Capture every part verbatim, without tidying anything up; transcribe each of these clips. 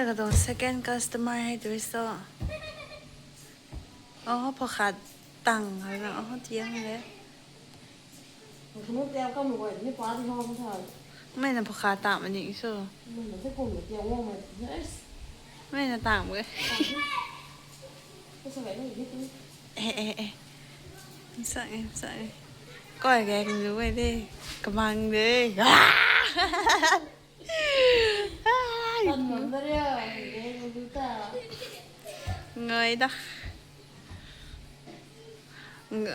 Kado second customer hei tu so. Oh, pakhat tang hala, oh, tiang le. Mei na pakhat tang mani so. Mei na tang mui. Eh, eh, eh. Sak, eh, sak, eh. Koi geng lu e de. Kamang de. Ai, ngoi da. Nga,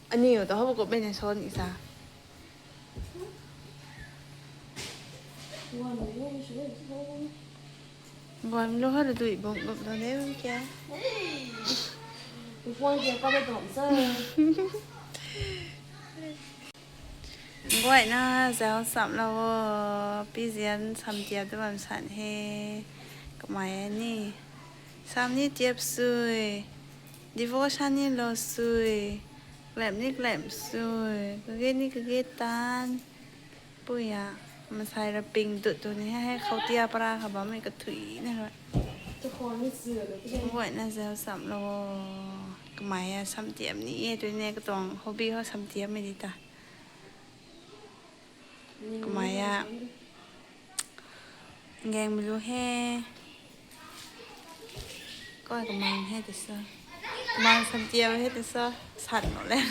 ani o to hou ko mei na son isa. Guan lo ha dui bong bong lo ne bong kya. Guan kya ka ba dom sa. Guayna zau sam lo o, pizian sam tiap tu bam san he. Kamei ni. Sam ni tiap sui. Devotion ni lo sui. Klem ni klem sui. Kage ni kage tan. Puya. Masai ra ping dut tu ni he, he khou tia para kha bammei kathui na ra. Guayna zau sam lo o. Kamei a sam tiap ni e tu ne katuang hobby ho sam tiap mei di ta. Kamei a. Geng mei lu he. Koi kamang he tu sa. Kamang sam tiap he tu sa. San lo le.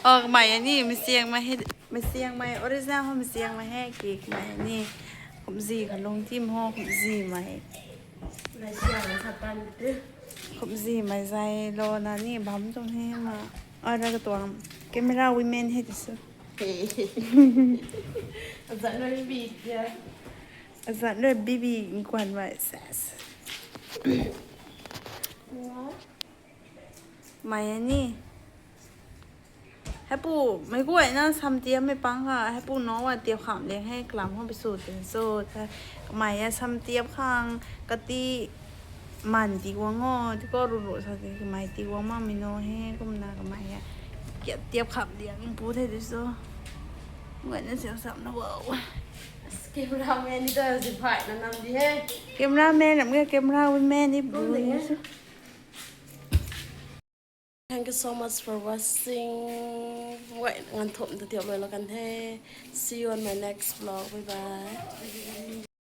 Oh, kamei a ni masiang mei he, masiang mei original ho masiang mei he ki kamei a ni. Kumzi kha lung tim ho kumzi mei. Kumzi mei zai lo na ni bam tuang he ma. Ai ra katuang camera women he tu sa. Azat rui bibi kya. Azat rui bibi nkuan mei ses. Mei a ni. Hei pu, mei guayna sam tiap mei pang kha, hei pu no a tiap kham liang hei kalam ho bisu tin so, ta, kamei a sam tiap khang, kati man ti guang o, ti ko ru ru sa ti, kamei ti guang ma mei no he, kumna kamei a, kiat tiap kham liang pu the ti so. Guayna siam sam na wow. Cameraman ni ta zip hai na nam di he. Cameraman, ram ge camera women ni bu ni so. Thank you so much for watching. Wait, ngan thum ta tiap lo kan the. See you on my next vlog. Bye bye.